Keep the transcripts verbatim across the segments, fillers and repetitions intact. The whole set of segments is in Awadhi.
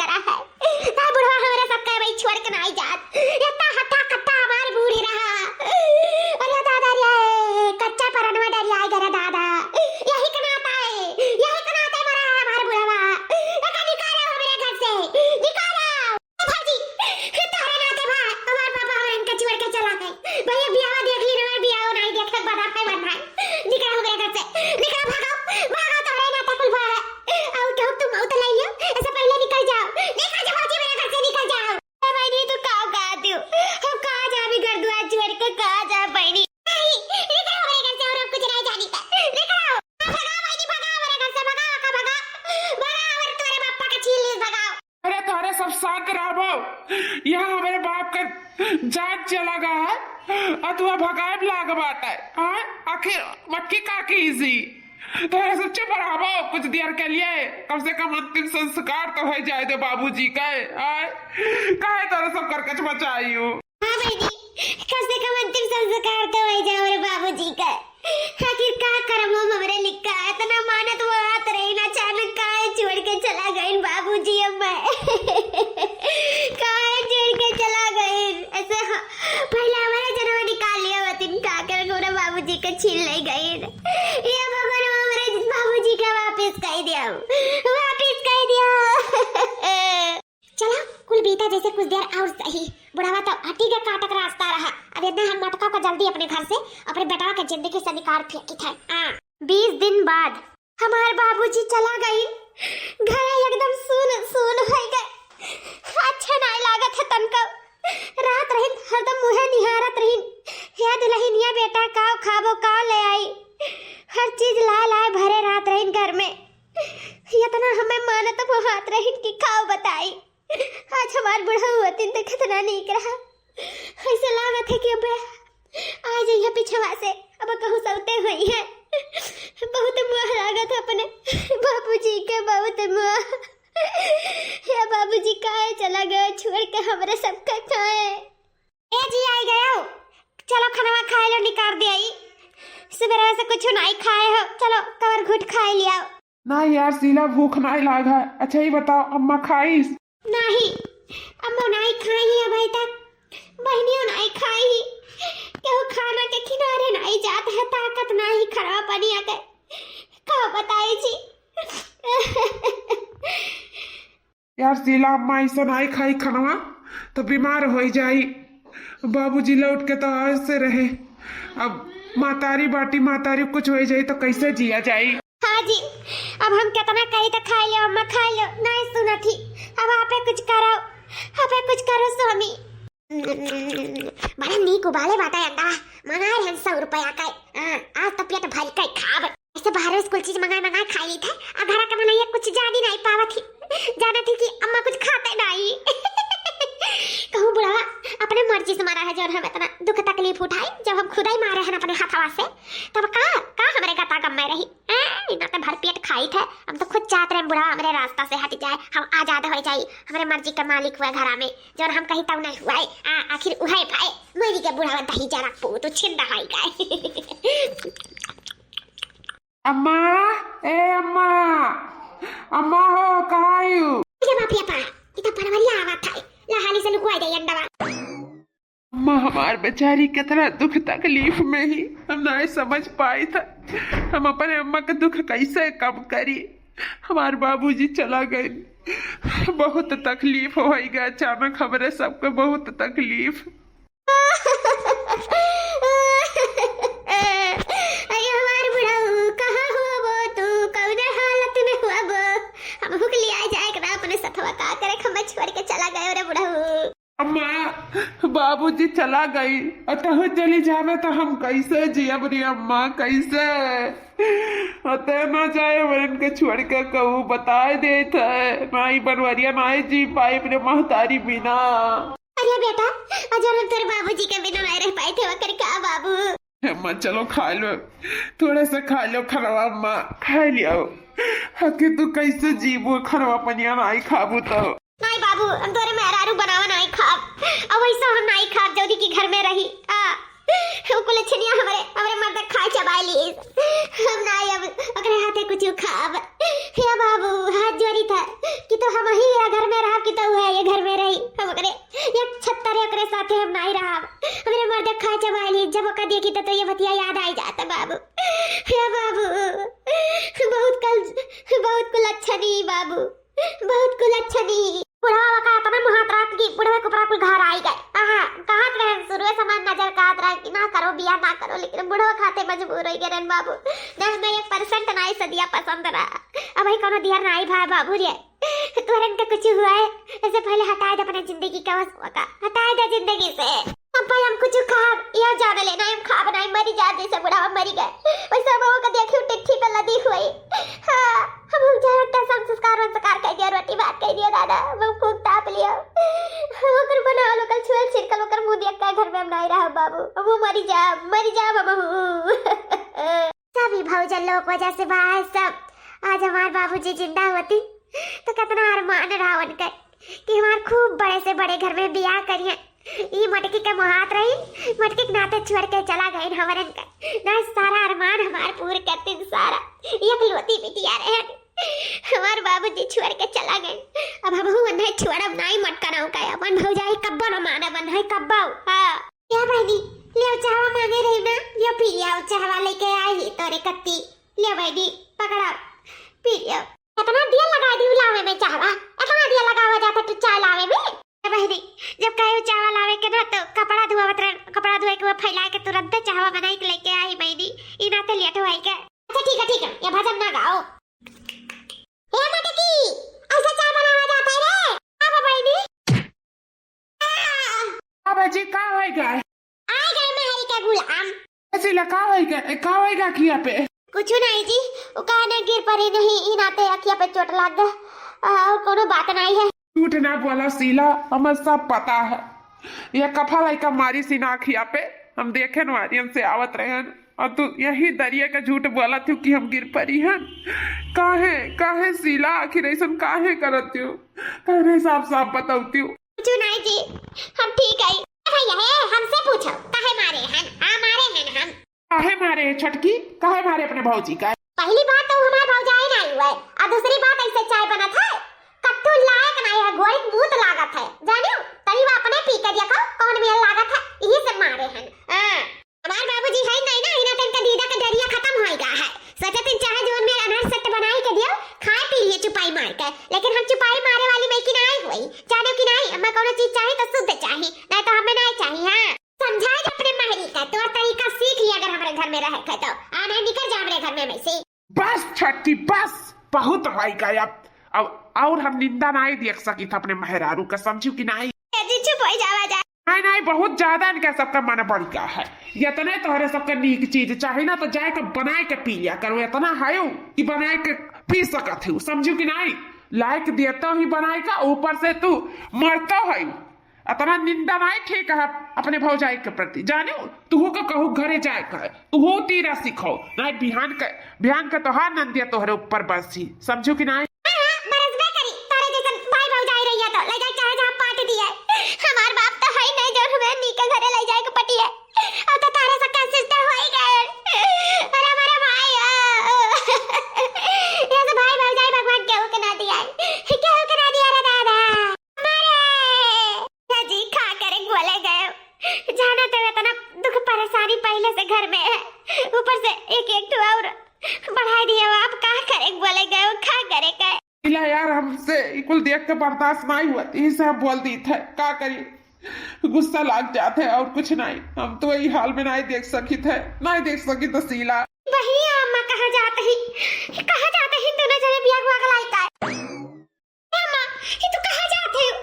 ताई बुढ़वा हमरा सबका भाई छोड़ के नाई जात। इतना हट्टा कट्टा हमार बूढ़ी रहा। अरे दादा रे, कच्चा परनवा डरियाए गए रे दादा। यही के नाते, यही के नाते मरा है हमार बुढ़वा। एका निकालो हमरे घर से, निकालो। भौजी, तोहरे नाते भा, हमार पापा हमरे इनका छोड़ के चला गए। भैया बियाह देख ली, हमार बियाह नाई देख तक बना है, बना है। निकलो हमरे घर से, निकलो, भागो, भागो, तोहरे नाते कुल भा है। और केहू तुम मौत लाई लियो, ऐसे पहले निकल जाओ, निकल जाओ भौजी, मेरे घर से निकल जाओ। ए बहिनी, तू का कहा दियो? हम कहाँ जाबी घर दुआर छोड़ के, कहाँ जा बहिनी? नहीं, निकलो मेरे घर से, और हम कुछ नहीं जानी का। निकलो। भगाओ बहिनी, भगाओ मेरे घर से, भगाओ का भगाओ। भगाओ और तोरे बापा का छीन लीस, भगाओ। अरे तोहरे सब साथ रहबो, यहाँ हमरे बाप का जान चला गया है, और तू भगाए लाग बात है, हाँ? आखिर मक्की का की इसी? तोहरे सब चुप रहबो कुछ देर के लिए, कम से कम अंतिम संस्कार तो हो जाए दे बाबूजी का, आय? काहे तोहरे सब करकच मचाई हो? हाँ बहिनी, कम से कम अंतिम संस्कार तो हो जाए रे बाबूजी का। आखिर का करम हम हमरे लिखा, इतना मानत वो हाथ रही ना, अचानक काहे छोड़ के चला गइन बाबूजी अब मैं। काहे छोड़ के चला गइन? ऐसे ह-, पहले हमारा जनवा निकाल लिया होतिन, का करे हमरा बाबूजी के छीन ले गइन। ये भगवान हमरे बाबूजी के वापिस कई दिया, वापिस कई दिया। चला, कुल बीता जैसे कुछ देर और सही। बुढ़ावा तो हटी के काटक रास्ता रहा। अब इतना हम मटका को जल्दी अपने घर से, अपने बेटवा के जिंदगी से निकाल फेंकी थे। हाँ। बीस दिन बाद हमार बाबूजी चला गई। घर एकदम सुन सुन हो गए। अच्छा नाय लागत है तनको। रात रहिन हरदम मुहे निहारत रहिन, "हे दुल्हनिया बेटा, काव खाबो, काव ले आई?" हर चीज लाय लाय भरे रात रहिन घर में। इतना हमें मानत वो हाथ रहिन कि काव बताई। आज हमार बुढ़ऊ होतिन त कितना नीक रहा। ऐसे लागत है कि अब आ जइहे पिछवा से, अब कहूँ सौते होई है। बहुत मुँह लागत है अपने बाबूजी के, बहुत मुँह। हे बाबूजी, काहे चला गए छोड़ के हमरे सबका, काहे? ए जी, आई गए हो, चलो खाना खाए लो, निकाल दे आई। सुबह से कुछ नहीं खाए हो, चलो कवर घुट खाए लिया। ना यार शीला, भूख नाय लाग है। अच्छा, ये बताओ, अम्मा खाइस? नाही, अम्मा नाही खाई है अभी तक, बहनियों नाही खाई। केहू खाना के किनारे नाही जात है, ताकत नाही खराब बनिया के। का बताई जी? यार शीला, अम्मा ऐसा नाही खाई खनवा, तो बीमार हो जाई। बाबूजी लौट के तो आज से रहे, अब मातारी बाटी, मातारी कुछ हो जाई तो कैसे जिया जाई? हाँ जी, अब हम कितना कही तो खाई लो अम्मा, खाई लो, नहीं सुनत ही। अब आपे कुछ करो, आपे कुछ करो स्वामी। बड़ा नीक उबाले बाटे अंडा, मंगाए हन सौ रुपया के। हाँ, आज तो पेट भर के खाब। ऐसे बाहर से कुल चीज मंगाए मंगाए खाई ली थे, आ घर के मनैया कुछ जानी नहीं पावत ही, जानत ही कि अम्मा कुछ खाते नहीं। कहूँ बुढ़वा अपने मर्जी से मरा है, जौन हम इतना दुख तकलीफ उठाई, जब हम खुदा ही मारे हैं अपने हथवा से, तब का का हमरे गता गम में रही। ए, इतना तो भर पेट खाई थे, हम तो खुद चाहत रहे बुढ़वा हमरे रास्ता से हट जाए, हम आजाद हो जाई, हमरे मर्जी के मालिक हुआ घरा में, जौन हम कही तब नहीं हुआ। आ, आखिर उहे पाए, मरी के बुढ़वा दही जरा पूत छिंदा होई गए। अम्मा, ए अम्मा, अम्मा हो, कहाँ आयु? ये बाप रे पा, ये तो परवरिया आवत है। ला हाली से लुकवा दे अंडवा। अम्मा हमार बेचारी कितना दुख तकलीफ में ही, हम ना समझ पाई था हम अपने अम्मा का दुख कैसे कम करी। हमार बाबूजी चला गए, बहुत तकलीफ हो गया अचानक, हमरे सबके बहुत तकलीफ। अरे हमार बुढ़ऊ, कहाँ हुआ वो तू, कौने हालत में हुआ वो? हम हुक लिया जाए के ना अपने सथवा, का करे हम छोड़ के चला गए रे बुढ़ऊ। अम्मा, बाबूजी चला गई, अतहु चली जावे तो हम कैसे जियब रे अम्मा, कैसे? अते ना जाए, हमरे इनके छोड़ के कहू बताए देत है, ना ही बनवरिया, ना ही जी पाई अपने महतारी बिना। अरे बेटा, अजर हम तोरे बाबूजी के बिना नहीं रह पाए थे, वकर का बाबू? हे अम्मा, चलो खा लो, थोड़ा सा खा लो खनवा अम्मा, खा लियो। हके तू कैसे जीबू खनवा पनिया नहीं खाबू तो? नहीं बाबू, हम तोरे मेहरारू बनावा नहीं खाब, अब वैसा हम नहीं खाब, जल्दी की घर में रही। आ, उ कुल छनिया हमरे, हमरे मर्द खाए चबाए ली। हम ना अब ओकरे हाथे कुछ खाब। हे बाबू, हाथ जोड़ी था कि तो हम ही या घर में रहब कि तो है ये घर में रही। हम ओकरे, ये छत्तर ओकरे साथे हम नाई रहब। हमरे मर्द खाए चबाए ली, जब ओका देखी तो, तो ये बतिया याद आई जाता बाबू। हे बाबू, बहुत कल, बहुत कुल अच्छा नहीं बाबू। बहुत कुल अच्छा नहीं। बुढ़वा का इतना मुहात रहा कि बुढ़वे कुपरा कुल घर आई गए। आहा, कहत रहे शुरुए से मन नजर कहत रहे कि ना करो, बियाह ना करो, लेकिन बुढ़वा खाते मजबूर हो गए रहन बाबू। ना हमें एक परसेंट नाई सदिया पसंद रहा। अब ही कोनो दियर नाई भाई बाबू रे। तोहरन के कुछ हुआ है, ऐसे पहले हटाए दे अपने जिंदगी का वसुआ का, हटाए दे जिंदगी से। अब भाई हम कुछ खाब, यह जान लेना, हम खाब नहीं, मरी जा जैसे बुढ़ावा मरी गए, वैसे हम ओके देखी टिट्ठी पे लदी हुई। हाँ, हम लोग जाए, संस्कार वंस्कार कर दिया, रोटी भात कर दिया दादा, हम खूब ताप लिया। ओकर बनावल, ओकर छुअल छिड़कल, ओकर मुंह देख के घर में हम नहीं रह बाबू, हम मरी जा, मरी जा बाबू। सभी भौजन लोग वजह से भाई सब, आज हमार बाबूजी जिंदा होती तो कितना अरमान रहा उनकर कि हमार खूब बड़े से बड़े घर में बियाह करिए। ई मटकी के मोहात रही, मटकी के नाते छोड़ के चला गए हमरन का। ना सारा अरमान हमार पूर करतीन सारा, एकलौती बिटिया रहे। हमार बाबूजी छोड़ के चला गए, अब हम हूँ उन्हें छोड़ब नाई मटकराऊ का, अपन भौजाई कब्बो न मानब उन्हें कब्बो। हाँ। या बहनी, लियो चाहवा मांगे रही ना, लियो पी लियो, चाहवा लेके आई ही तोरे कत्ती। लियो बहनी, पकड़ाओ, पी लियो। इतना देर लगा दी लावे में चाहवा, इतना देर लगावा जाता तू चाय लावे में। ए बहनी, जब कहे चावल आवे के ना तो कपड़ा धोवत रहे, कपड़ा धोए के वो फैला के तुरंत चाहवा बनाई के लेके आई बहनी, ई नाते लेट हुआ के। अच्छा ठीक है, ठीक है, ये भजन ना गाओ। ए मटकी, ऐसा चाय बनावा जाता है रे? अब बहनी। आ! अब जी का होएगा? आ गए महल के गुलाम। ऐसे ला का होएगा, का होएगा किया पे? कुछ नहीं जी, वो कहने गिर पड़ी नहीं, ई नाते अखिया पे चोट लग गया, और कोनो बात नहीं है। झूठ ना बोला शीला, हमें सब पता है। ये कफा लइका मारी सी ना अखिया पे, हम देखे न वारियन से आवत रहे हैं, और तू यही दरिया का झूठ बोला थी कि हम गिर पड़ी हैं। काहे, काहे शीला, आखिर ऐसन काहे करत हो? काहे साफ साफ बतावती हो? कुछ नहीं जी, हम ठीक है। भैया है, हमसे पूछो, काहे मारे हैं? हाँ, मारे हैं हम। काहे मारे है छटकी? काहे मारे अपने भौजी का? पहली बात तो हमार भौजाई नहीं हुआ है, और दूसरी बात ऐसे चाय बनत है, कट्टू लायक नहीं है, गोरी मूत लागत है, जानियो? तनी वो अपने पी के देखो, कौन मेल लागत है, यही से मारे हैं। हाँ। हमार बाबूजी है नहीं ना, इन्हें तनका दीदा का डरिया खत्म होएगा है। सोचत हैं चाहे जौन मेल अनहर सट बनाई के दियो, खाए पी लिए चुपाई मार के, लेकिन हम चुपाई मारे वाली में की नहीं हुई, जानो कि नहीं, हमें कोनो चीज चाही तो शुद्ध चाही, नहीं तो हमें नहीं चाही। हाँ। समझाए दे अपने महरी का, तोर तरीका सीख लिया अगर हमारे घर में रहे के तो। आ नहीं, निकल जा हमारे घर में, में से। बस छट्टी, बस, बहुत भाई का अब, अब और हम निंदा नहीं देख सकी था अपने मेहरारू का, समझू कि नहीं? ए जी, चुप हो जावा जा। नहीं, नहीं, बहुत ज्यादा इनका सबका मन बढ़ गया है। इतने तोहरे सबका नीक चीज चाहे ना तो जाए के बनाए के पी लिया करो, इतना है कि बनाए के पी सकत हो, समझू कि नहीं? लायक देता ही बनाए का, ऊपर से तू मरता है। अतना निंदा नाई ठीक है अपने भौजाई के प्रति। जानियो, तुहू के कहू घरे जाए के है, तुहू तीरा सीखो, नाई बिहान के, बिहान के तोहार नंदिया तोहरे ऊपर बरसी, समझू कि नाई? हाँ, हाँ, बरसबे करी, तोरे जैसन भाई भौजाई रहिया तो ले जाए चाहे जहाँ पाट दिए। हमार बाप तो है नहीं जो हमें नीक घरे ले जाए के पटिए। अब तो तारे से कैसे तो हो ही गए। अरे हमारे भाई, ओ। ये तो भाई भौजाई भगवान केहू के ना दिया है, केहू के ना दिया रे दादा। मारे! या जी, का करे बोले गए। जाना तो इतना दुख परेशानी पहले से घर में है, ऊपर से एक, एक ठो और बढ़ा दिया। अब का करे बोले गए, का करे गए? इला यार, हमसे ई कुल देख के बर्दाश्त नहीं हुआ, इसे हम बोल दी थे, का करी, गुस्सा लाग जाते और कुछ नहीं। हम तो यही हाल में नहीं देख सकी थे, नहीं देख सकी तो शीला। वही अम्मा, कहाँ जाते ही, कहाँ जाते ही दोनों जने बिया हुआ गलाई का? ए अम्मा, ये तू कहाँ जाते हो?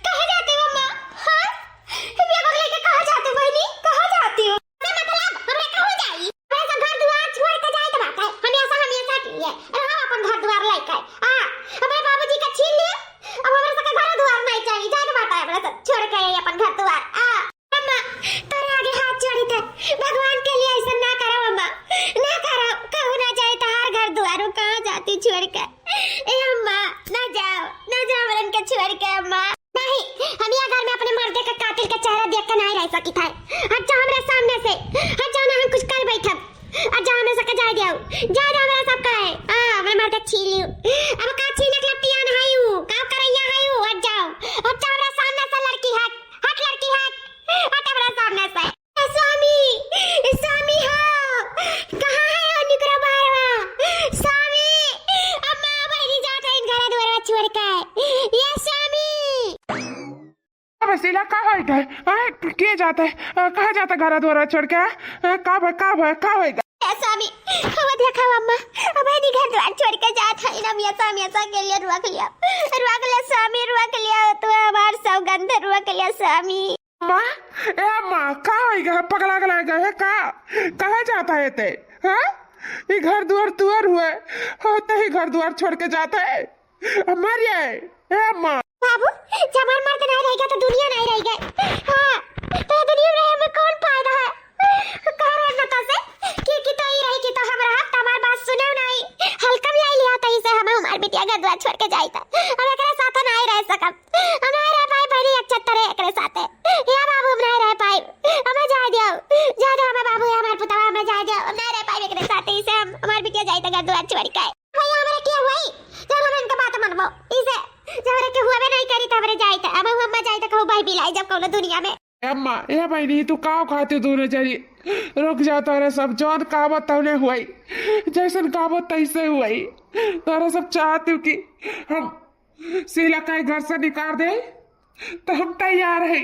कहाँ जाते हो अम्मा? हाँ? ये बैग लेके कहाँ जाते हो बहनी? कहाँ जाते हो? अरे मतलब, हमरा का हो जाई? हमरा सब घर दुआर छोड़ के जाए के बात है। हमेशा, हमेशा के लिए। रहो अपन घर दुआर लेके। आ, हमारे बाबूजी का छीन लिए। अब हमरा सबके घर दुआर नहीं चाहिए। जाए के बात है हमरा सब छोड़ के अपन घर दुआर। आ, अम्मा, तोरे आगे हाथ जोड़ी थे। भगवान के लिए ऐसा ना करो अम्मा। ना करो। कहूँ ना जाए तो हर घर दुआर, कहाँ जाती छोड़ के? ए अम्मा, ना जाओ, ना जाओ हमरन के छोड़ के अम्मा। नहीं, हम यह घर में अपने मर्दे के का तिल का चेहरा देख के नाहीं रह सकित है। हट जा हमरे सामने से, हट जा ना, हम कुछ कर बैठब। हट जा, हमरे सबके जाए दियो, जाए दे हमरे सबके। हाँ, हमरे मर्द छीन लियो। अब का छीनक लतियान है यू, का करैया है यू, हट जाओ। हट जा हमरे सामने से लड़की, हट, हट लड़की, हट, हट हमरे सामने से। ए स्वामी, ए स्वामी हो, कहाँ है ओ निकरो बाहरवा? स्वामी, अम्मा बहिनी जात है इन घर दुआरवा छोड़ के। ये स्वामी। अब शीला का होइगा? हाँ, के जात है? अ, कहाँ जात है घर दुआर छोड़ के? अ, का भा, का भा, का होइगा? ए स्वामी, वो देखो अम्मा, अब बहिनी घर दुआर छोड़ के जात है ना, मियाँ स्वामी ऐसा के लिए रोक लिया, रोक लिया स्वामी, रोक लिया, तू हमार सौगंध रोक लिया स्वामी। माँ, ए माँ, का होइगा? पगला गला गए है का? कहाँ जात है ते? हाँ? ई घर दुआर तुअर हुए, होते ही घर दुआर छोड़ के जात है। मर जाए, ए माँ। बाबू, जब हमार मर्द नाहीं रहेगा तो दुनिया नाहीं रहेगा। हाँ, तो ये दुनिया में रहे में कौन फायदा है? कह रहे न तो से कि, कि तो ई रही कि तो हम रहब, तो हमार बात सुने नाहीं। हल्का में लाई लिया तो इसे हमें हमार बिटिया घर दुआर छोड़ के जाई था। हम एकरे साथ नाहीं रह सकब। हम नाहीं रह पाई बहिनी, अच्छा तरह एकरे साथे। या बाबू, हम नाहीं रह पाई। हमें जाए दियो, जाए दियो हमें बाबू, ये हमार पुतवा, हमें जाए दियो। हम नाहीं रह पाई एकरे साथे, इसे हम, हमार बिटिया जाई था घर दुआर छोड़ के। भैया, हमरे के हुई, जब हम इनका बात मनबो, इसे जब हमरे के हुआ भी नाहीं करी, तो हमरे जाई था। अब हम अम्मा जाई था, कहूँ भाई बिलाई जब कौनो दुनिया में। ए अम्मा, ए बहिनी, तू का खाती हो दोनों जनी? रुक जा, तोरे सब जौन कहबो तौने हुई, जैसन कहबो तैसे हुई। तोरे सब चाहती हो कि हम शीला का घर से निकाल दे, तो हम तैयार है,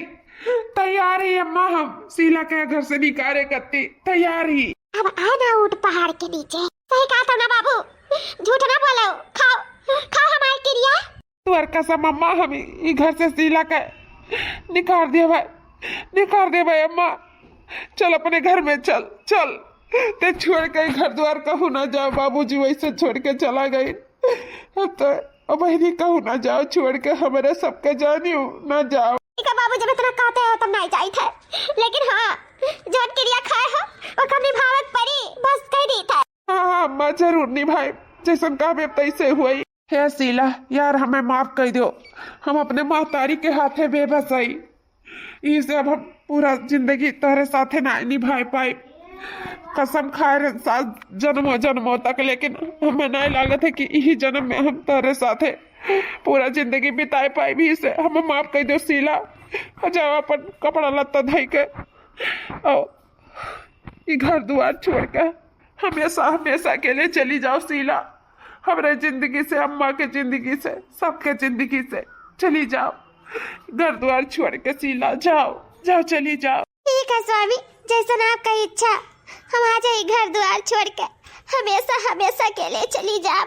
तैयार है अम्मा, हम शीला के घर से निकाले कत्ती तैयार ही। अब आ ना उठ पहाड़ के नीचे। सही कहा था ना बाबू, झूठ ना बोलो, खाओ, खाओ हमारी किरिया। तोर कसम अम्मा, हम ई घर से शीला के निकाल देबे, निकाल देबे अम्मा। चल अपने घर में चल, चल। ते छोड़ के घर द्वार कहूँ ना जाओ, बाबूजी वैसे छोड़ के चला गई। अब तो अब बहिनी कहूँ ना जाओ, छोड़ के हमरे सबके जानियो ना जाओ। ठीक है बाबू, जब इतना कहते हो तब नहीं जाई थे, लेकिन हाँ, जौन किरिया खाए हो ओकर निभावे के पड़ी, बस कह दी थे। हाँ, हाँ, अम्मा, जरूर निभाई, जैसन कहबे तैसे हुई। हे शीला, यार, हमें माफ कर दो, हम अपने महतारी के हाथे बेबस हई। ई से अब हम पूरा जिंदगी तोहरे साथे ना निभाए पाई। कसम खाए रहे साथ जन्मों जन्मों तक, लेकिन हमें नहीं लागत है कि यही जन्म में हम तोहरे साथे पूरा जिंदगी बिताए पाई। भी से हमें माफ कर दो शीला। जाओ अपन कपड़ा लत्ता धई के, और ई घर दुआर छोड़ के हमेशा, हमेशा के लिए चली जाओ शीला। हमरे जिंदगी से, अम्मा के जिंदगी से, सबके जिंदगी से चली जाओ। घर द्वार छोड़ के शीला, जाओ, जाओ, चली जाओ। ठीक है स्वामी, जैसन आपका इच्छा। हम आ जाई घर द्वार छोड़ के, हमेशा, हमेशा के लिए चली जाओ,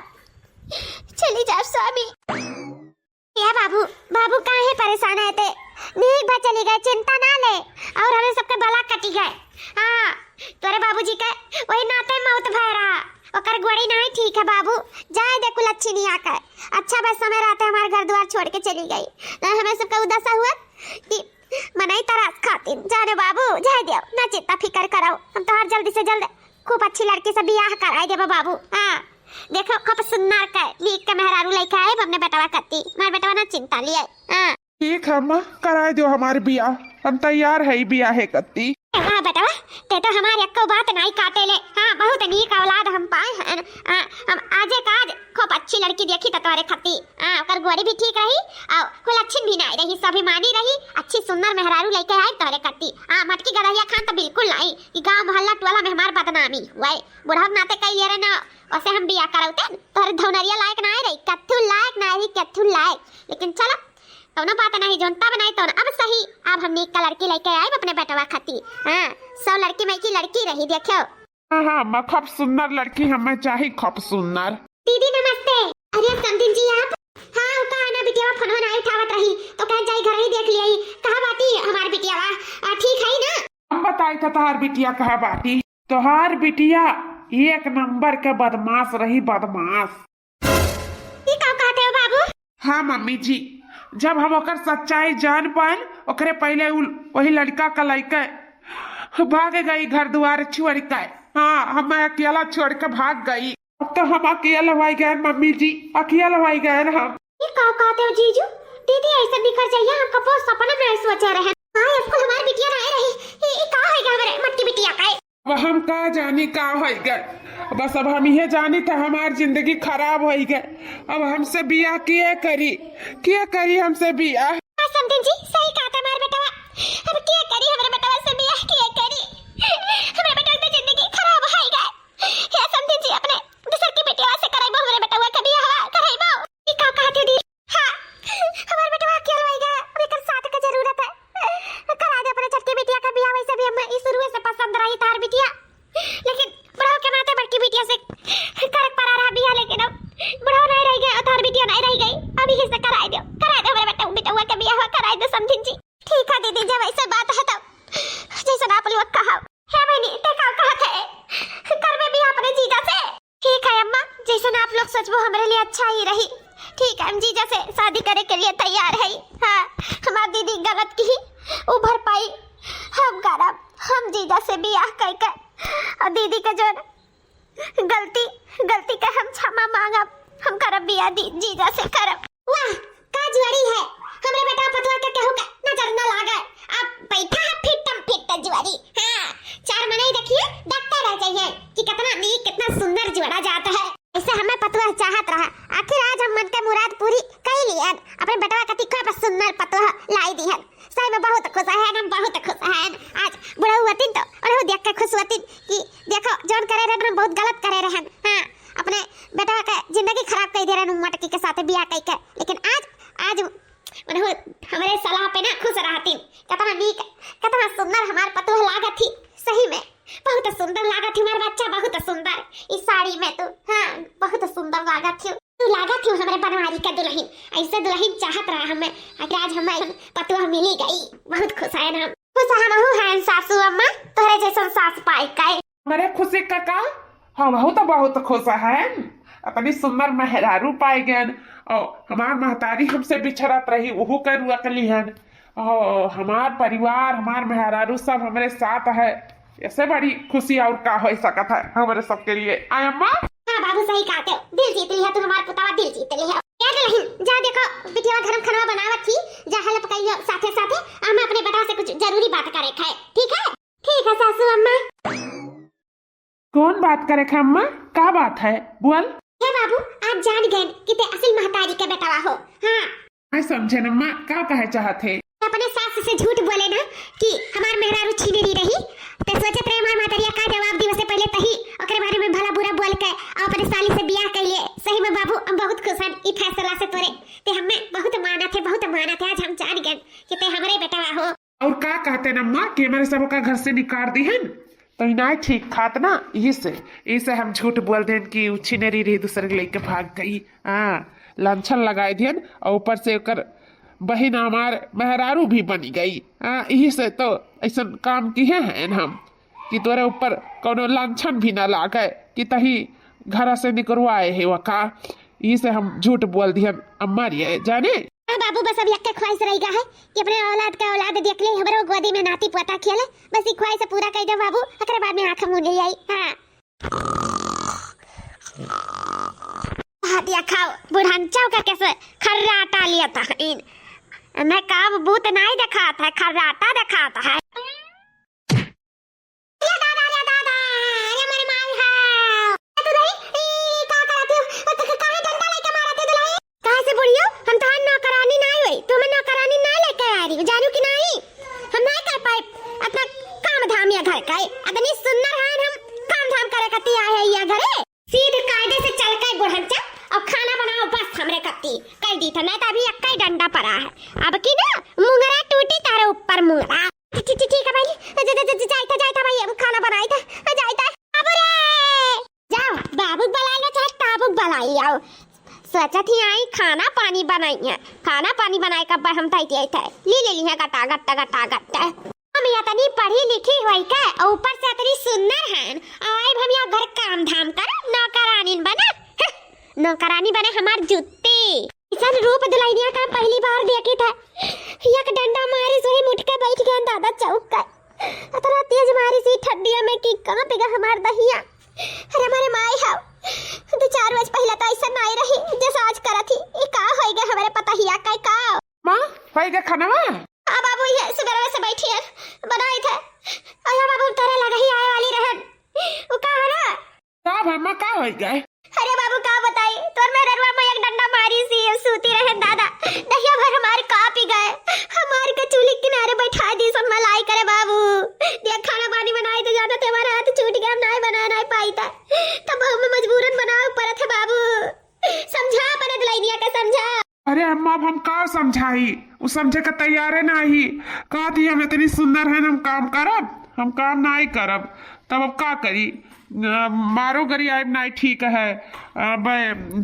चली जाओ स्वामी। या बाबू, बाबू काहे परेशान है ते? नीक भा चली गए, चिंता ना ले। और हमें सबके बला कटी गए। हाँ, तोरे बाबूजी के वही नाते मौत भय रहा। ओकर गोड़ी नहीं ठीक है बाबू, जाए दे कुलच्छिनिया के। अच्छा बस समय रहते हमारे घर द्वार छोड़ के चली गई, नहीं हमें सबका उदासा हुआ कि मनई तरस खातिन। जाने बाबू, जाए दियो, ना चिंता फिकर कराओ, हम तोहार जल्दी से जल्द खूब अच्छी लड़की से बियाह कराए देबा बाबू। हाँ, देखो खूब सुंदर के नीक के मेहरारू लइके आए अपने बेटवा कत्ती। हमार बेटवा ना चिंता लिए। हाँ। ठीक है अम्मा, कराए दो हमार बियाह, हम तैयार है बियाहे कत्ती। वाह बेटवा, ते तो हमार एको बात नाई काटे ले। हाँ, बहुत नीक औलाद हम पाए हैं। हाँ, हम आजे काज खूब अच्छी लड़की देखी तो तोरे खत्ती। हाँ, ओकर गोरी भी ठीक रही और कुलच्छिन भी नाई रही, स्वाभिमानी रही, अच्छी सुंदर मेहरारू लइके आए तोरे खत्ती। हाँ, मटकी गदहिया खान तो बिल्कुल नाई कि गांव मोहल्ला टोला में हमार बदनामी हुए। बुढ़ऊ नाते कई ये रे ना, ओसे हम बियाह करौते, तोहरे धौनरिया लायक ना रही, कत्थू लायक ना रही, कत्थू लायक। लेकिन चलो, कौनो बात नहीं, जोन तब नहीं तो अब सही, अब हम नीक का लड़की लेके आए अपने बेटवा खाती। हाँ, सौ लड़की में की लड़की रही, देखो। हाँ, हाँ, अम्मा, खूब सुंदर लड़की हमें चाही, खूब सुंदर। दीदी नमस्ते। अरे समधिन जी आप? हाँ, ओका आना बिटिया फोनवा नहीं उठावत रही, तो कह जाई घर ही देख लिया। कहाँ बाटी हमार बिटिया? आ, ठीक है ना? हम बताई था तोहार बिटिया कहाँ बाटी। तोहार बिटिया एक नंबर के बदमाश रही, बदमाश। ई का कहते हो बाबू? हाँ मम्मी जी, जब हम ओकर सच्चाई जान पाएन, ओकरे पहले उ, वही लड़का का लइके भाग गई घर दुआर छोड़ के। हाँ, हमें अकेला छोड़ के भाग गई। अब तो हम अकेल हो गए मम्मी जी, अकेल हो गए हम। ई का कहते हो जीजू? दीदी ऐसे निकल जाइए, हम कबो सपना में नहीं सोचे रहे। हाँ, अब हमार बिटिया नाहीं रही। ई, ई का होइगा हमरे मटकी बिटिया का? अब हम का जानी का होइगा। बस अब हम इहे जानी त हमार जिंदगी खराब होइगा। अब हमसे बियाह किए करी, किए करी हमसे बियाह? हाँ, समधिन जी, सही कहत है हमार बेटवा। अब किए करी हमरे बेटवा से बियाह, किए करी? हमरे बेटवा के जिंदगी खराब होइगा। हे समधिन जी, अपने दूसर की बिटिया से कराइबो, हमरे बेटवा के बियाह कराइबो। ई का कहत हो दी? हाँ, हमार बेटवा अकेल होइगा, अब एकर साथ के जरूरत है। करा दे अपने छोटकी बिटिया का बियाह, वैसे भी हमें ई शुरुए से पसंद रही तार बिटिया, लेकिन बुढ़ऊ के नाते बड़की बिटिया से करक परा रहा बियाह, लेकिन अब बुढ़ऊ नहीं रह गया, तार बिटिया नहीं रह गई, अब यही से कराई दो, कराई दो हमरे बेटऊ, बेटउआ के बियाह कराई दो समधिन जी। ठीक है दीदी, जब ऐसे बात है तब जैसन आप लोग कहा। हे बहनी, ते का कहत है? करबे बियाह अपने जीजा से? ठीक है अम्मा, जैसन आप लोग सोचबो हमरे लिए अच्छा ही रही। ठीक है, हम जीजा से शादी करे के लिए तैयार है। हाँ, हमार दीदी गलत की, उ भरपाई हम करब, हम जीजा से बियाह कइके और दीदी के जो गलती, गलती के हम क्षमा मांगब, हम करब बियाह दी, जीजा से करब। वाह, का जुआरी है, हमरे बेटा पतोह के केहू के नजर न लागे। आप बैठा है फिटम फिट जुआरी। हाँ, चार मनई देखिए, डॉक्टर रह जाइए कि कितना नीक, कितना सुंदर जुआरा जात है। ऐसे हमें पतोह चाहत रहा, आखिर आज हम मन के मुराद पूरी कई लियन। अपने बेटवा कति का बस सुंदर पतोह लाई दिहन। सही में बहुत खुश हैं हम, बहुत खुश हैं। आज बुढ़ऊ होतिन तो उन्हें देख के खुश होतिन कि देखो, जौन करे रहन हम बहुत गलत करे रहन। हाँ, अपने बेटवा के जिंदगी खराब कर दे रहन, मटकी के साथ बियाह कइके। लेकिन आज, आज उन्हें हमरे सलाह पे ना खुश रहतिन। कितना नीक, कितना सुंदर हमार पतोह लागत थी, सही में बहुत सुंदर लागत थी हमार बच्चा, बहुत सुंदर। इस साड़ी में तू, हाँ, बहुत सुंदर लागत थी। तू लागत हूँ हमरे बनवारी का दुलहिन, ऐसे दुलहिन चाहत रहा हमें, आखिर आज हमें पतोह मिली गई, बहुत खुश हैं हम। खुश हमहू हैं सासू अम्मा, तोहरे जैसन सास पाए के। हमरे खुशी का का, हमहू तो बहुत खुश हैं, अतनी सुंदर मेहरारू पाए गयन, और हमार महतारी हमसे बिछड़त रही, उहू के रुअक लिहन, और हमार परिवार, हमार मेहरारू सब हमरे साथ है, ऐसे बड़ी खुशी और का हो सकत है हमरे सबके लिए। आय अम्मा? हाँ बाबू, सही कहते हो, दिल जीत लिया तू हमार पुतावा, दिल जीत लिया। ए दुलहिन, जा देखो बिटिया गरम खाना बनावत थी, जा help कइयो साथे साथे, हम अपने बेटा से कुछ जरूरी बात करे के है, ठीक है? ठीक है सासू अम्मा। कौन बात करे के अम्मा? का बात है? बोल। हे बाबू, आज जान गए कि ते असल महतारी के बेटवा हो। हाँ। मैं समझे न अम्मा, का कहे चाहत है? अपने सास से झूठ बोले ना कि हमार मेहरारू छिनेरी रही, ते सोचत रहे हमार महतरिया का जवाब दी, उससे पहले तही ओकरे बारे में भला बुरा बोल के और अपने साली से बियाह कर लिए। सही में बाबू, हम बहुत खुश हन ई फैसला से तोरे, ते हमें बहुत मानत है, बहुत मानत है। आज हम जान गए कि ते हमरे बेटवा हो। और का कहते न अम्मा कि हमरे सबका घर से निकाल दिहन, तो ई नाहीं ठीक खात ना, यही से, यही से हम झूठ बोल देन कि उ छिनेरी रही, दूसरे के लेके भाग गई। हाँ, लांछन लगाए दिहन और ऊपर से ओकर बहिन हमार मेहरारू भी बनी गई। हाँ, यही से तो ऐसन काम किहे हैं हम कि तोरे ऊपर कौनो लांछन भी ना लागे कि तही घर से निकरवाए है वका। यही से हम झूठ बोल दिहन अम्मा रे, जाने। हाँ बाबू, बस अब यक्के ख्वाहिश रह गया है कि अपने औलाद का औलाद देख ले, हमरो गोदी में नाती पोता खेले। बस ई ख्वाहिश पूरा कर दे बाबू, एकरे बाद में आँख मूंद ले आई। हाँ। भातिया खाओ, बुढ़नचौ का कैसे खर्राटा लिया था इन। मैं काम बूत नाहीं देखात है, खर्राटा देखात है। अरे दादा, अरे दादा, अरे हमारे माई हा। ए दुलही, ई का करत हो? क-, क-, काहे डंडा लेके मारत हो दुलही? काहे से बुढ़ियो? हम तोहार नौकरानी नाहीं होई, तू हमें नौकरानी ना लेके आ रही, जानू कि नाहीं? हम नाहीं कर पाए अपना काम धाम या घर का, अतनी सुंदर है हम काम धाम करे खातिर आए हैं या घरे। सीध कायदे से चल के बुढ़नचा और खाना बनाओ बस हमरे कत्ती। कह दी था, नहीं तो अभी यक्का ही डंडा पड़ा है। अब की ना मुंगरा टूटी तारे ऊपर मुंगरा। ठी-, ठी-, ठी-, ठीक है भाई, ज-, ज-, ज-, ज-, जाइता, जाइता भाई, अब खाना बनाइता, जाइता। बाबू रे! जाओ, बाबूक बलाई ना, चाहे ताबूक बलाई आओ। सोचत ही आई खाना पानी बनाई है, खाना पानी बनाए का हम तैयार थे। ली ले ली है गटा, गट्टा, गटा, गट्टा। हम इतनी पढ़ी लिखी होई के, और ऊपर से इतनी सुंदर हैं, और आइब हम यहाँ घर काम धाम करो, नौकरानीन बना। हं, नौकरानी बने हमार जुत्ती। इसन रूप दुलहिनिया का पहली बार देखी था। एक डंडा मारी सोही उठ के बैठ गया दादा चौक का। इतना तेज मारी सी ठंडिया में कि कांप गया हमार दहिया। अरे हमारे माई हाव, दो चार बज पहले तो ऐसा नाहीं रही जैसा आज करत ही। ई का होई गया हमारे पतहिया का, का? माँ, होई गया खाना? हाँ बाबू, भैया सुबेरवे से बैठी है, बनाई थे। अरे बाबू, तोरे लगे ही आए वाली रहन। उ का है ना? का भा अम्मा, का होई गए? अरे बाबू, का बताई, तोर मेहररुआ में एक डंडा मारी सी, सूती रहे दादा, दहिया भर हमार कापी गए, हमार के चूल्ही किनारे बैठा दी सन मलाई करे बाबू। देख, खाना पानी बनाई तो जाना थे, हमारा हाथ छूट गया, हम नाई बनाए नाई पाई था, तब हमें मजबूरन बनावे पड़त है बाबू। समझा अपने दुल्हनिया का, समझा। अरे अम्मा, अब हम का समझाई, उ समझे के तैयारे नाही। कहती हम इतनी सुंदर है, हम काम करब, हम काम नाही करब, तब अब का करी? अ, मारो गरी आइब नाही ठीक है। अब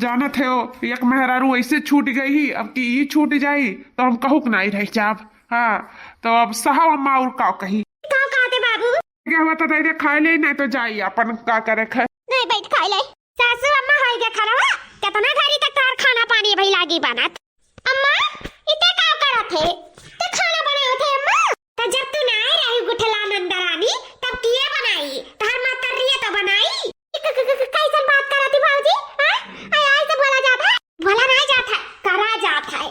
जानत हो, एक मेहरारू ऐसे छूट गई ही, अब की ई छूट जाई तो हम कहूक नाही रह जाब। हाँ, तो अब सहा अम्मा और का कही। का कहते बाबू? क्या हुआ तो दे दे खाए ले, नाही तो जाई अपन का करे खाए। नाही बैठ खाए ले। सासू अम्मा, होई गया खाना हुआ? कितना घड़ी तक तार खाना पानी भाई लागी बनत? अम्मा, इते का करत है? ते खाना बनावत है अम्मा? तो जब तू ना आई रही गुठला नंदरानी, तब किए बनाई? तार मातर रही तो बनाई? क-, क-, क-, कैसन बात करत है भौजी? हाँ? आई, आई से बोला जात है? बोला नाही जात है, करा जात है।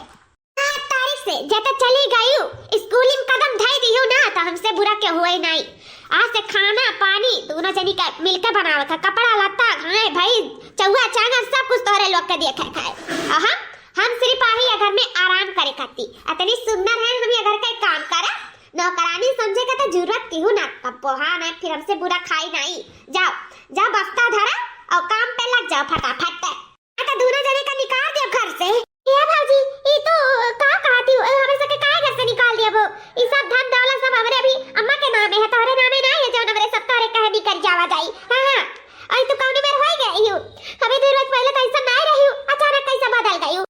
सात तारीख से जब चली गयू, स्कूल में कदम धई दिहू ना, तो हमसे बुरा के हुए नाही। आज से खाना पानी दोनों जनी का मिलके बनावे का, कपड़ा लत्ता, खाए भाई, चौवा चांगर सब कुछ तोहरे लोग के देखे खाए। और हम, हम सिर्फ आई ये घर में आराम करे खाती। इतनी सुंदर है, हम ये घर का काम करा, नौकरानी समझे का तो जरूरत की हूँ ना। अब पोहा ना, फिर हमसे बुरा खाई नाही। जाओ, जाओ बस्ता धरा और काम पे लग जाओ फटाफट। हाँ, तो दोनों जने का निकाल दिया घर से। ए भौजी, ई तो का कहती हो? ए, हमरे सबके काहे घर से निकाल दिया वो? ई सब धन दौलत सब हमरे अभी अम्मा के नामे है, तोहरे नामे नाही है, जौन हमरे सब तोहरे कहे निकल जावा जाई। हाँ, हाँ। और तू कौन उम्र होई गई हो? अभी दो रोज पहले तो ऐसा नाही रही हो, अचानक कैसे बदल गई हो?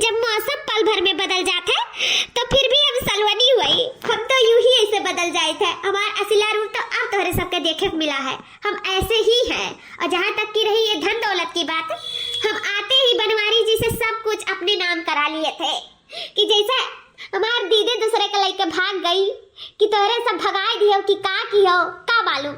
जब मौसम पल भर में बदल जात है, तो फिर भी हम सलवनी हुई। हम तो यूं ही ऐसे बदल जाए थे। हमार असला रूप तो अब तोहरे सबके देखे के मिला है। हम ऐसे ही हैं। और जहाँ तक की रही ये धन दौलत की बात, हम आते ही बनवारी जी से सब कुछ अपने नाम करा लिए थे कि जैसे हमार दीदी दूसरे के लइके भाग गई कि तोहरे सब भगाए दियो कि का कियो, का मालूम।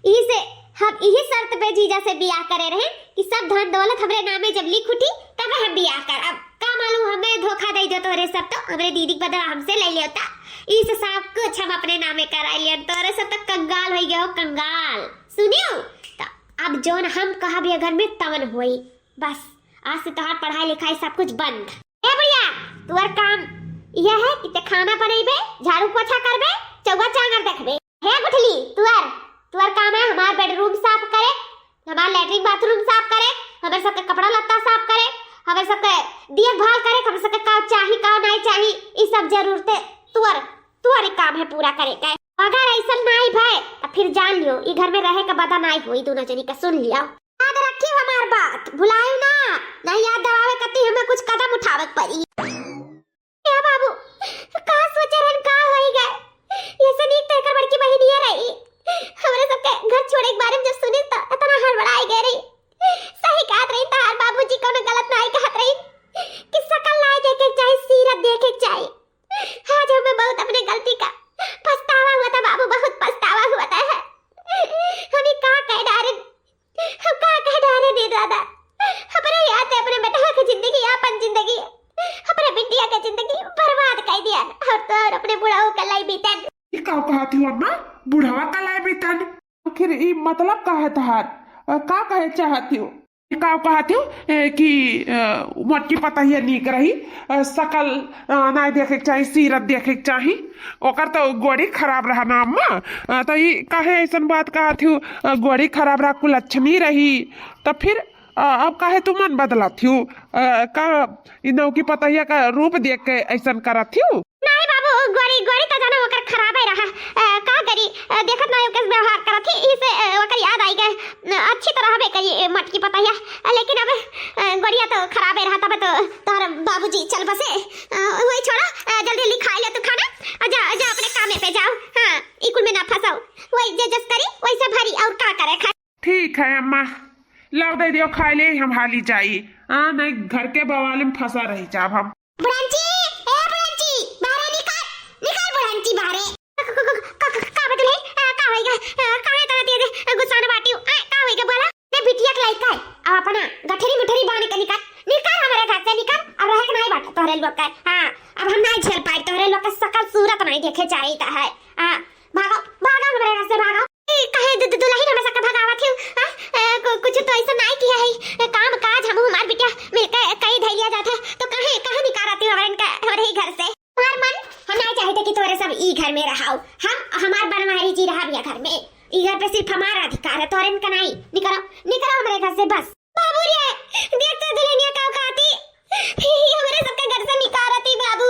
यही से हम यही शर्त पे जीजा से बियाह करे रहे कि सब धन दौलत हमरे नामे जब लिख उठी, तब हम बियाह करब। का मालूम हमें धोखा दे दो तोहरे सब, तो हमरे दीदी के बदला हमसे ले लेता। यही से सब कुछ हम अपने नामे करा लियन। तोहरे सब तो कंगाल हो गए हो, कंगाल। सुनियो, तो अब जौन हम कहब ये घर में तवन होई। बस, आज से तोहार पढ़ाई लिखाई सब कुछ बंद। ए बुढ़िया, तुअर काम यह है कि ते खाना बनइबे, झाड़ू पोछा करबे, चौवा चांगर देखबे। हे गुठली, तुअर, तुअर काम है हमार बेडरूम साफ करे, हमार लैट्रिन बाथरूम साफ करे, हमरे सबके कपड़ा लत्ता साफ करे, हमरे सबके देखभाल करे, हमरे सबके का चाही, का नाही चाही, ई सब जरूरते तुअर, तुअर काम है पूरा करे के। अगर ऐसन नाही भय, तो फिर जान लियो, ई घर में रहे के बदा नाही होई, दोनों जनी का सुन लिया। याद रखियो हमार बात, भुलायु ना, नहीं याद दिवावे कती हमें कुछ कदम उठावे के पड़ी। ए बाबू, का सोचे रहन, का होई गए? ये से नीक तो एकर बड़की बहिन ये रही। हमरे सबके घर छोड़े के बारे में जब सुनी तो इतना हड़बड़ाई गए रही। सही कहत रही, तहार बाबूजी कोनो गलत नाही कहत रही कि सकल नाही देखे के चाही, सीरत देखे के चाही। आज हमें बहुत अपने गलती का पछतावा हुआ था बाबू, बहुत पछतावा हुआ था है। हमें का कह डारे हम का कह डारे दे दादा, हमरे याद है अपने बेटवा के जिंदगी, आपन जिंदगी, अपने बिटिया के जिंदगी बर्बाद कर दिया। और तो और अपने बुढ़ाऊ का लाई बीतन। ई का कहत हो अम्मा, बुढ़वा का लाई बीतन? आखिर ई मतलब का है तहार? अ, का कहे चाहत हो? ई का कहत हो, ए, कि, अ, मोटकी पतहिया नीक रही, अ, सकल, अ, नाई देखे के चाही, सीरत देखे के चाही। ओकर तो गोड़ी खराब रहा ना अम्मा, अ, तो ई काहे ऐसन बात कहत हो? अ, गोड़ी खराब रहा, कुलच्छनी रही, तो फिर, अ, अब काहे तू मन बदलत हो? अ, का ई नौकी पतहिया का रूप देख के ऐसन करत हो? नाही बाबू, गोड़ी, गोड़ी तो जाना ओकर खराबे रहा। अ, का करी, अ, देखत नाही ओकर व्यवहार करत ही, ई से, अ, ओकर याद आई गए। अ, अच्छी तो रहबे करी, अ, मोटकी पतहिया, अ, लेकिन अब, अ, गोड़िया तो खराबे रहा, तब तो तोहर बाबूजी चल बसे। अ, वही छोड़ा, अ, जल्दी जल्दी खाई ले तू खाना, अ, जा, जा अपने कामे पे जाओ। हाँ, ई कुल में ना फंसाओ, वही जे जस करी वैसे भरी, और का करे खाए। ठीक है अम्मा, लाओ दे दियो खाए ले, हम हाली जाई। हाँ, नहीं घर के बवाल में फंसा रह जाब हम। बुढ़ांची, ए बुढ़ांची, बाहरे निकल, निकल बुढ़ांची बाहरे। क-, क-, क-, क-, क-, का बतले? अ, का होइगा? अ, काहे तरह तेज, अ, गुस्सा में बाटी हूँ? अ, का होइगा बोला? ते बिटिया के लइका है, अब अपना गठरी मुठरी बांध के निकल, निकल हमारे घर से निकल, अब रहे के नाही बाटे तोहरे लोग का। हाँ, अब हम नाही झेल पाए तोहरे लोग का। खेचाई त है। आ, भागो, भागो हमरे घर से, भागो। ए, काहे दु-, दु-, दुलहिन हमरा सबके भगावत हिउ? आ, ए, कु-, कुछ तो ऐसा नाई किया है। ए, काम काज हम हमार बिटिया मिलके कई धैलिया जात है, तो काहे, काहे निकारत हिउ हमरे इनका, हमरे ही घर से? हमार मन, हम नाई चाहते कि तोरे सब ई घर में रहाओ। हम, हमार बनवारी जी रहा बिया घर में। ई घर पे सिर्फ हमारा अधिकार है, तोरे इनका नाई। निकरो, निकरो हमरे घर से बस। बाबू रे, देख तो दुल्हनिया का औकाती। ई हमरे सबके घर से निकारती बाबू।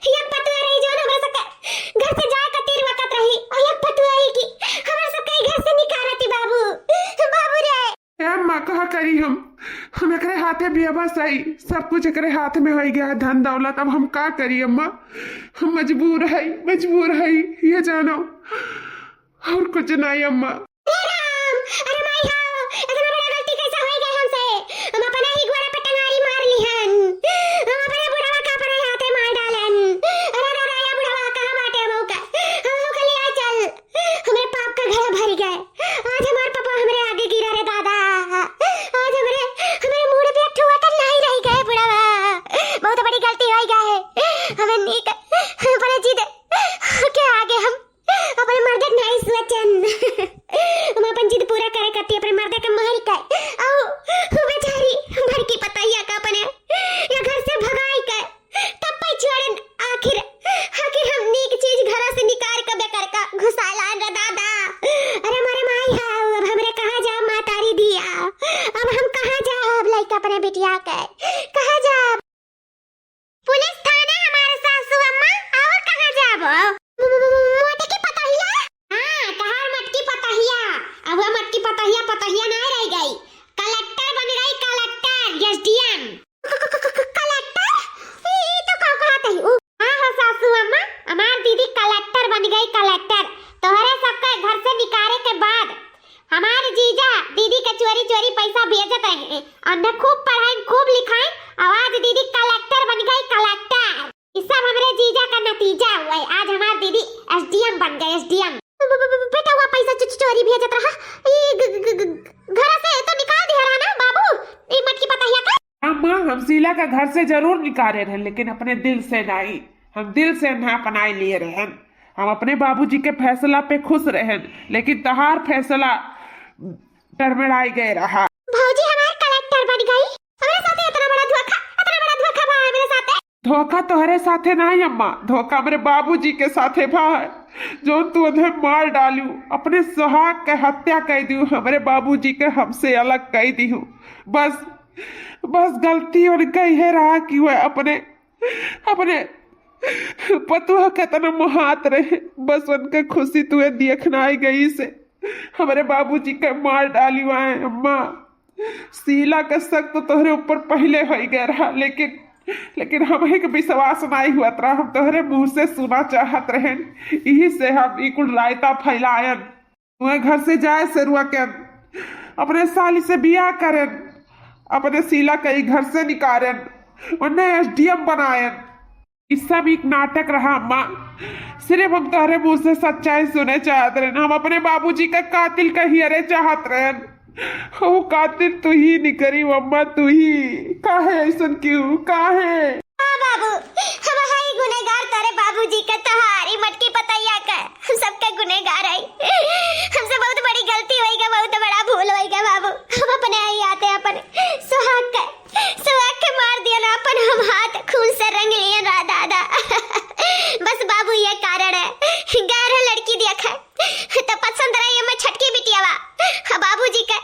ई पतुआ रही जौन हमरे सबके घर से जाए खातिर वकत रही। और ई पतुआ रही कि हमरे सबके ई घर से निकारती बाबू। बाबू रे। ए अम्मा, कहा करी हम? हम एकरे हाथे बिया बस आई, सब कुछ एकरे हाथ में होई गया है, धन दौलत। अब हम का करी अम्मा? हम मजबूर है, मजबूर है, ये जानो, और कुछ नहीं अम्मा। हे राम, अरे माई हो, इतना बड़ा गलती कैसे होई गए हमसे? हम अपना ही गोड़ा पे टंगारी मार लिहन। हम अपने बुढ़वा का अपने हाथे मार डालन। अरे दादा, या बुढ़वा कहाँ बाटे हमहू का? हमहू के ले आ चल। हमरे पाप का घड़ा भर गए। आज हमार पापा हमरे आगे गिरा रे दादा। आज हमरे, हमरे मूड़ पे एक ठो अकल नहीं रह गए बुढ़वा। बहुत बड़ी गलती होई गए है। हमें नीक अपने जिद के आगे हम अपने मर्दक नाई सोचन। हम अपन जिद पूरा करे खातिर अपने मर्दक मारी के, औ वो बेचारी बड़की पतोहिया का अपने या घर से भगाई के, तब पे छोड़न। आखिर, आखिर हम नीक चीज घरा से निकार के बेकार का घुसालान रे दादा। अरे मारे माई हाउ, अब हमरे कहाँ जाब मातारी दिया? अब हम कहाँ जाब लइका अपने बिटिया के? कहाँ जाब? पुलिस थाना हमारे सासू अम्मा, और कहाँ जाबो? मो-, मो-, मो-, मोटकी पतोहिया? हाँ, तहार मटकी पतोहिया। अब वो मटकी पतोहिया, पतोहिया ना रह गई, कलेक्टर बन गई, कलेक्टर, एसडीएम। क-, क-, क-, क-, कलेक्टर? ई, ई तो का कहत है? उ- हाँ हो सासू अम्मा, हमार दीदी कलेक्टर बन गई, कलेक्टर। तोहरे सबके घर से निकारे के बाद हमार जीजा दीदी के चोरी चोरी पैसा भेजत रहे, और न खूब पढ़ाइन, खूब लिखाइन, और आज दीदी कलेक्टर बन गई, कलेक्टर। ई सब हमरे जीजा का नतीजा हुआ है। आज हमार दीदी एसडीएम बन गई, एसडीएम। ब-, ब-, ब-, बेटा, हुआ पैसा चो-, चो-, चोरी भेजत रहा, ई ग-, ग-, ग-, ग-, घर से तो निकाल दिया रहा ना बाबू, ई मटकी पतोहिया का? हाँ माँ, हम शीला का घर से जरूर निकाले रहे, लेकिन अपने दिल से नहीं। हम दिल से ना अपनाए लिए रहन। हम अपने बाबूजी के फैसला पे खुश रहन, लेकिन तहार फैसला डरमड़ाई गए रहा। भौजी हमार कलेक्टर बन गई, हमरे साथे इतना बड़ा धोखा, इतना बड़ा धोखा बा हमरे साथे। धोखा तोहरे साथे नहीं अम्मा, धोखा हमरे बाबूजी के साथे बा, जौन तू उन्हें मार डालू, अपने सुहाग के हत्या कर दियो, हमरे बाबूजी के हमसे अलग कर दियो। बस, बस गलती उनका इहे रहा कि वह अपने, अपने पतोह के तना मोहात रहे, बस उनके खुशी तुहे देखना आई गई से हमरे बाबूजी के मार डाली आए अम्मा। शीला का शक तो तोहरे ऊपर पहले हो गया रहा, लेकिन, लेकिन हमही के विश्वास नहीं हुआ रहा। हम तोहरे मुंह से सुना चाहत रहन, यही से हम ई कुल रायता फैलायन। वह घर से जाए से रुकन, अपने साली से बियाह करन, अपने शीला के ई घर से निकालन, उन्हें एसडीएम बनायन। ई सब एक नाटक रहा अम्मा। सिर्फ हम तोहरे मुंह से सच्चाई सुने चाहत रहन। हम अपने बाबूजी का कातिल का हियरे चाहत रहन। वो कातिल तू ही निकरी अम्मा, तू ही। काहे ऐसन क्यों? काहे? हाँ बाबू, हम हई गुनहगार तोरे बाबूजी का, तोहारी मटकी पतोहिया का। हम सबका गुनहगार हई। हमसे बहुत बड़ी गलती होई गा, बहुत बड़ा भूल होई गा बाबू। हम अपने आई आते अपन सुहाग के, सुहाग के मार दिया ना, अपन हम हाथ खून से रंग लिए ना दादा। बस बाबू ये कारण है, गैर लड़की देखा तो पसंद रही हमें छटकी बिटियावा। हाँ, बाबूजी का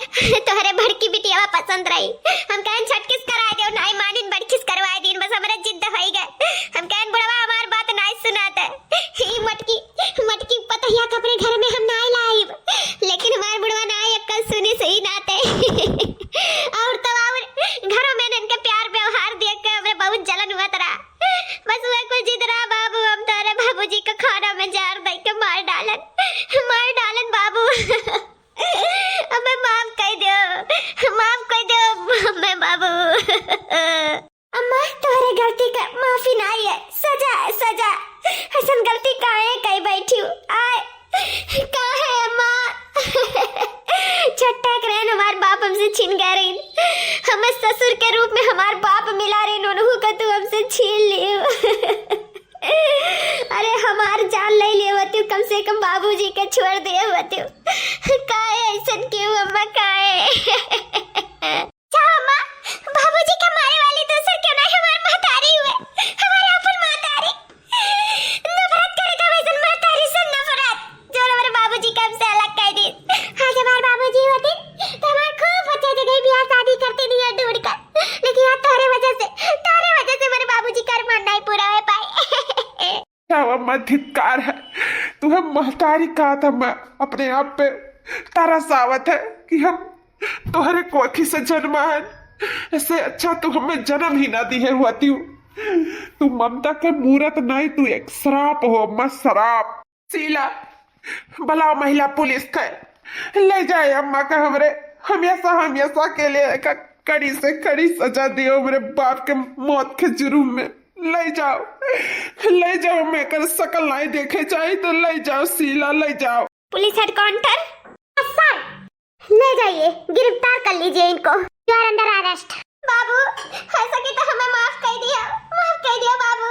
तोहरे बड़की बिटियावा पसंद रही। हम कहन छटकिस कराए देव, नाई मानिन बड़किस करवाए दीन, बस हमरे जिद होई गए। हम कहन बुढ़वा हमार बात से कम बाबूजी के छोड़ दिए होते। काहे ऐसन क्यों अम्मा, काहे? जाओ अम्मा, बाबूजी के मारे वाली दूसर क्यों नहीं, हमार महतारी हुए, हमार आपन महतारी। नफरत करे था वैसन महतारी से, नफरत, जो हमारे बाबूजी के हमसे अलग कर दी। आज हमार बाबूजी होते तो हमार खूब अच्छा जगह ब्याह शादी करते दिया ढूंढ कर, लेकिन आज तोहरे वजह से, तोहरे वजह से हमारे बाबूजी का अरमान नहीं पूरा हो पाए। जाओ अम्मा, धिक्कार है, तू हम महतारी का था, मैं अपने आप पे तरस आवत है कि हम तोहरे कोखी से जन्मा है। ऐसे अच्छा तू हमें जन्म ही ना दी है होती हूँ। तू ममता के मूरत नहीं, तू एक श्राप हो अम्मा, श्राप। शीला, बुलाओ महिला पुलिस के, ले जाए अम्मा के हमरे हमेशा, हमेशा के लिए एक कड़ी से कड़ी सजा दियो, हमरे बाप के मौत के जुर्म में। ले जाओ, ले जाओ, मैं कर शकल नहीं देखे चाही तो ले जाओ शीला, ले जाओ। पुलिस हेडक्वार्टर। सर, ले जाइए, गिरफ्तार कर लीजिए इनको। You are under arrest। बाबू, हो सके तो हमें माफ कर दिया, माफ कर दिया बाबू।